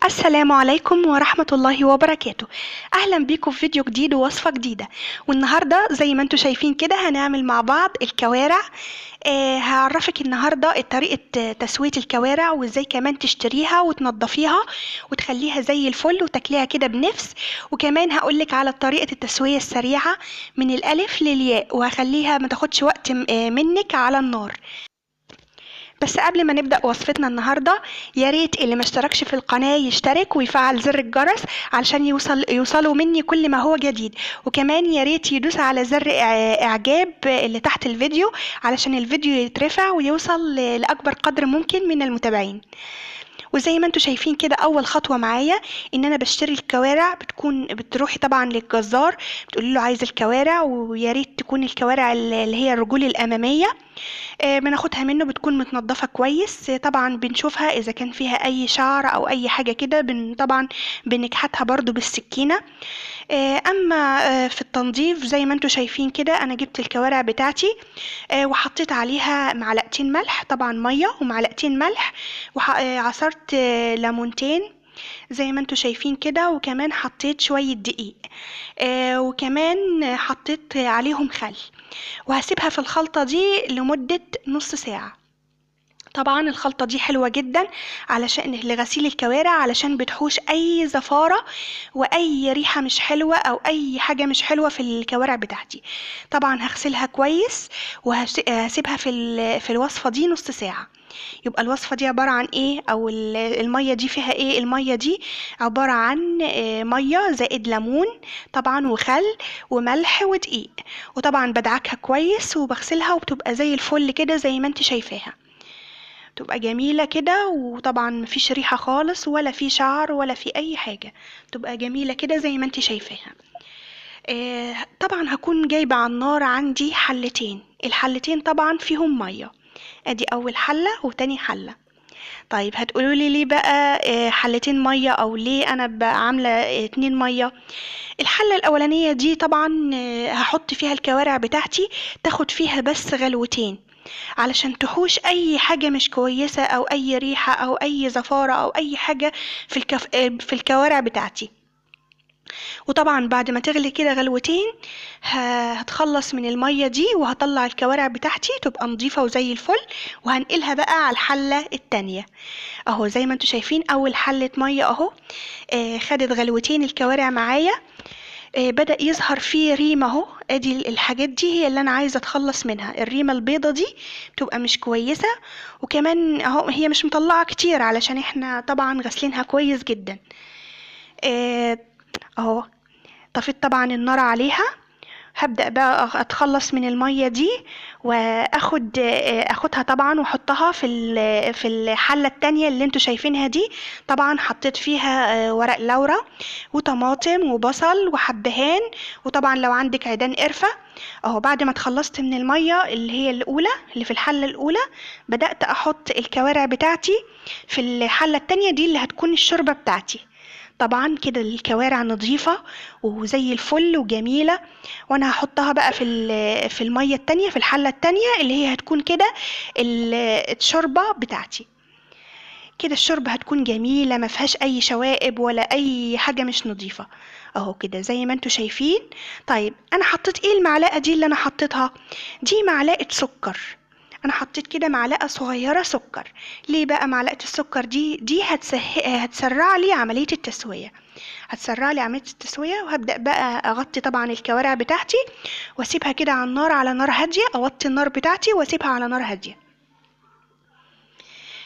السلام عليكم ورحمة الله وبركاته. أهلا بيكم في فيديو جديد ووصفة جديدة. والنهاردة زي ما انتم شايفين كده هنعمل مع بعض الكوارع. هعرفك النهاردة طريقة تسوية الكوارع وازاي كمان تشتريها وتنضفيها وتخليها زي الفل وتاكليها كده بنفس، وكمان هقولك على طريقة التسوية السريعة من الألف للياء، وهخليها ما تاخدش وقت منك على النار. بس قبل ما نبدأ وصفتنا النهاردة، يا ريت اللي ما اشتركش في القناة يشترك ويفعل زر الجرس علشان يوصلوا مني كل ما هو جديد، وكمان يا ريت يدوس على زر اعجاب اللي تحت الفيديو علشان الفيديو يترفع ويوصل لأكبر قدر ممكن من المتابعين. وزي ما انتم شايفين كده، اول خطوة معايا ان انا بشتري الكوارع. بتروحي طبعا للجزار بتقولي له عايز الكوارع، ويا ريت تكون الكوارع اللي هي الرجول الامامية. بناخدها منه، بتكون متنضفه كويس. طبعا بنشوفها اذا كان فيها اي شعر او اي حاجة كده، طبعا بنكحتها برضو بالسكينة. اما في التنظيف زي ما انتم شايفين كده، انا جبت الكوارع بتاعتي وحطيت عليها معلقتين ملح، طبعا مية ومعلقتين ملح، وعصرت ليمونتين زي ما انتم شايفين كده، وكمان حطيت شوية دقيق، وكمان حطيت عليهم خل، وهسيبها في الخلطة دي لمدة نص ساعة. طبعا الخلطة دي حلوة جدا علشان لغسيل الكوارع، علشان بتحوش اي زفارة واي ريحة مش حلوة او اي حاجة مش حلوة في الكوارع بتاعتي. طبعا هغسلها كويس وهسيبها في الوصفة دي نص ساعة. يبقى الوصفة دي عبارة عن ايه، او المية دي فيها ايه؟ المية دي عبارة عن مية زائد ليمون طبعا وخل وملح ودقيق، وطبعا بدعكها كويس وبغسلها وبتبقى زي الفل كده زي ما انت شايفاها، تبقى جميلة كده، وطبعا مفيش ريحة خالص ولا في شعر ولا في اي حاجة، تبقى جميلة كده زي ما انت شايفاها. طبعا هكون جايبة على النار عندي حلتين، الحلتين طبعا فيهم مية، ادي اول حلة وتاني حلة. طيب هتقولوا لي ليه بقى حلتين مية، او ليه انا بقى عاملة 2 مية؟ الحلة الاولانية دي طبعا هحط فيها الكوارع بتاعتي، تاخد فيها بس غلوتين علشان تحوش اي حاجة مش كويسة او اي ريحة او اي زفارة او اي حاجة في الكوارع بتاعتي. وطبعا بعد ما تغلي كده غلوتين هتخلص من المية دي، وهطلع الكوارع بتاعتي تبقى نظيفة وزي الفل، وهنقلها بقى على الحلة التانية. اهو زي ما انتم شايفين اول حلة مية اهو، خدت غلوتين الكوارع معايا، بدأ يظهر فيه ريمة اهو. ادي الحاجات دي هي اللي انا عايزة اتخلص منها، الريمة البيضة دي بتبقى مش كويسة، وكمان اهو هي مش مطلعة كتير علشان احنا طبعا غسلينها كويس جدا. اهو طفيت طبعا النار عليها. هبدأ بقى اتخلص من المية دي واخد اخدها طبعا واحطها في الحلة التانية اللي انتوا شايفينها دي. طبعا حطيت فيها ورق لورا وطماطم وبصل وحبهان، وطبعا لو عندك عيدان قرفة. اهو بعد ما اتخلصت من المية اللي هي الاولى اللي في الحلة الاولى، بدأت احط الكوارع بتاعتي في الحلة التانية دي اللي هتكون الشوربة بتاعتي. طبعا كده الكوارع نظيفة وزي الفل وجميلة، وانا هحطها بقى في المية التانية في الحلة التانية اللي هي هتكون كده الشوربة بتاعتي. كده الشوربة هتكون جميلة ما فيهاش اي شوائب ولا اي حاجة مش نظيفة اهو كده زي ما انتوا شايفين. طيب انا حطيت ايه المعلقة دي اللي انا حطيتها دي؟ معلقة سكر. انا حطيت كده معلقة صغيرة سكر. ليه بقى معلقة السكر دي؟ دي هتسرع لي عملية التسوية، هتسرع لي عملية التسوية. وهبدأ بقى اغطي طبعا الكوارع بتاعتي واسيبها كده على النار، على نار هادية. اوطي النار بتاعتي واسيبها على نار هادية.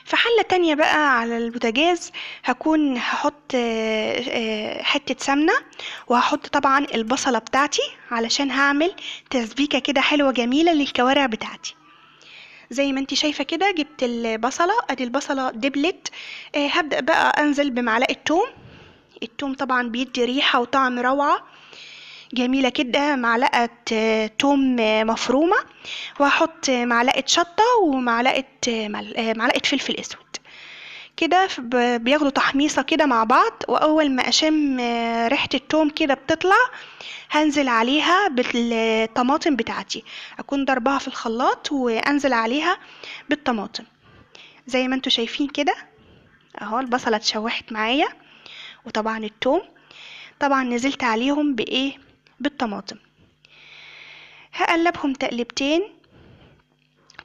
في حلة تانية بقى على البوتاجاز هكون هحط حتة سمنة، وهحط طبعا البصلة بتاعتي علشان هعمل تسبيكة كده حلوة جميلة للكوارع بتاعتي. زي ما انت شايفة كده جبت البصلة، ادي البصلة دبلت. هبدأ بقى انزل بمعلقة توم. التوم طبعا بيدي ريحة وطعم روعة جميلة كده. معلقة توم مفرومة، وهحط معلقة شطة ومعلقة معلقة فلفل اسود كده. بياخدوا تحميصة كده مع بعض، واول ما اشم ريحة التوم كده بتطلع هنزل عليها بالطماطم بتاعتي، اكون ضربها في الخلاط وانزل عليها بالطماطم زي ما انتوا شايفين كده اهو. البصلة اتشوحت معايا. وطبعا الثوم. طبعا نزلت عليهم بايه؟ بالطماطم. هقلبهم تقلبتين.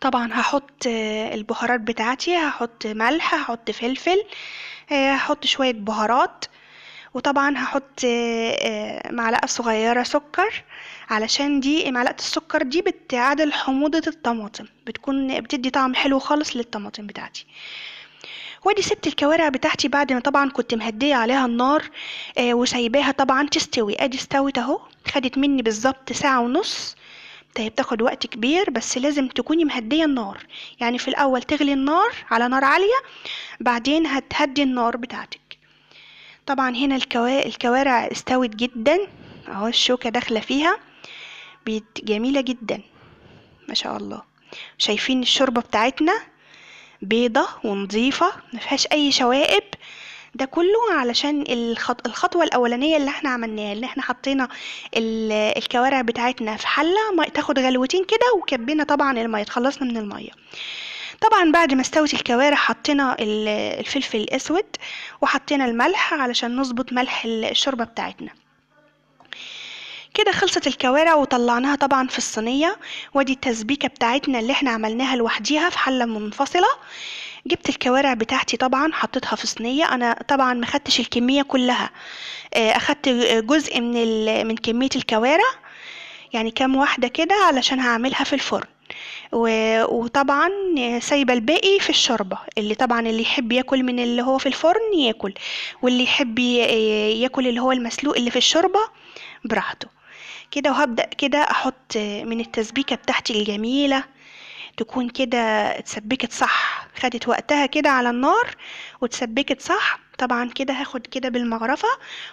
طبعا هحط البهارات بتاعتي، هحط ملح، هحط فلفل، هحط شوية بهارات، وطبعا هحط معلقة صغيرة سكر، علشان دي معلقة السكر دي بتعادل حموضة الطماطم، بتكون بتدي طعم حلو خالص للطماطم بتاعتي. وادي سبت الكوارع بتاعتي بعد ما طبعا كنت مهدية عليها النار، وسايباها طبعا تستوي. ادي استوت اهو، خدت مني بالظبط ساعة ونص. هي بتاخد وقت كبير، بس لازم تكوني مهدية النار، يعني في الاول تغلي النار على نار عالية، بعدين هتهدي النار بتاعتك. طبعا هنا الكوارع استوت جدا اهو، الشوكة داخلة فيها، جميلة جدا ما شاء الله. شايفين الشوربة بتاعتنا بيضة ونظيفة، ما فيهاش اي شوائب. ده كله علشان الخطوة الأولانية اللي احنا عملناها، اللي احنا حطينا الكوارع بتاعتنا في حلة ما تاخد غلوتين كده، وكبينا طبعا المية، اتخلصنا من المية. طبعا بعد ما استوت الكوارع حطينا الفلفل الأسود وحطينا الملح علشان نظبط ملح الشوربة بتاعتنا. كده خلصت الكوارع وطلعناها طبعا في الصينية. وادي التسبيكة بتاعتنا اللي احنا عملناها لوحديها في حلة منفصلة. جبت الكوارع بتاعتي طبعا حطيتها في صينية. انا طبعا ما خدتش الكمية كلها، اخدت جزء من كمية الكوارع، يعني كام واحدة كده علشان هعملها في الفرن، وطبعا سايبة الباقي في الشوربة. اللي طبعا اللي يحب ياكل من اللي هو في الفرن ياكل، واللي يحب ياكل اللي هو المسلوق اللي في الشوربة براحته كده. وهبدأ كده احط من التسبيكة بتاعتي الجميلة، تكون كده اتسبكت صح، خدت وقتها كده على النار واتسبكت صح. طبعا كده هاخد كده بالمغرفة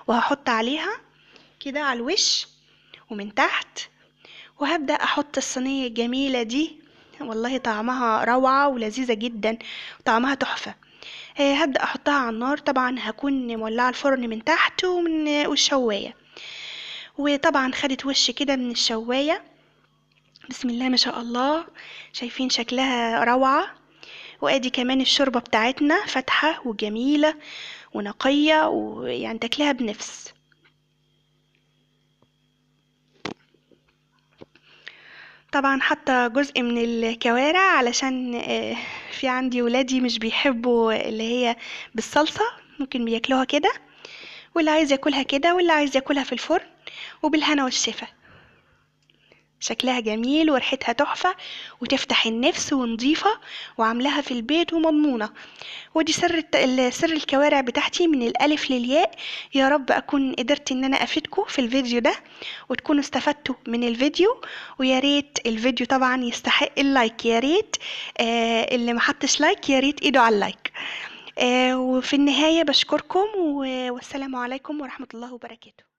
وهحط عليها كده على الوش ومن تحت، وهبدأ احط الصينية الجميلة دي. والله طعمها روعة ولذيذة جدا، طعمها تحفة. هبدأ احطها على النار. طبعا هكون مولعة الفرن من تحت ومن والشواية، وطبعا خدت وش كده من الشواية. بسم الله ما شاء الله، شايفين شكلها روعة. وادي كمان الشوربة بتاعتنا فاتحة وجميلة ونقية، ويعني تاكلها بنفس. طبعا حاطة جزء من الكوارع علشان في عندي ولادي مش بيحبوا اللي هي بالصلصة، ممكن بياكلوها كده، واللي عايز ياكلها كده واللي عايز ياكلها في الفرن، وبالهنا والشفا. شكلها جميل وريحتها تحفة وتفتح النفس ونظيفة، وعاملاها في البيت ومضمونة. ودي سر الكوارع بتاعتي من الألف للياء. يا رب أكون قدرت إن أنا أفيدكم في الفيديو ده وتكونوا استفدتوا من الفيديو. ويا ريت الفيديو طبعا يستحق ال like، يا ريت اللي محطش like يا ريت إيده على ال like. وفي النهاية بشكركم، والسلام عليكم ورحمة الله وبركاته.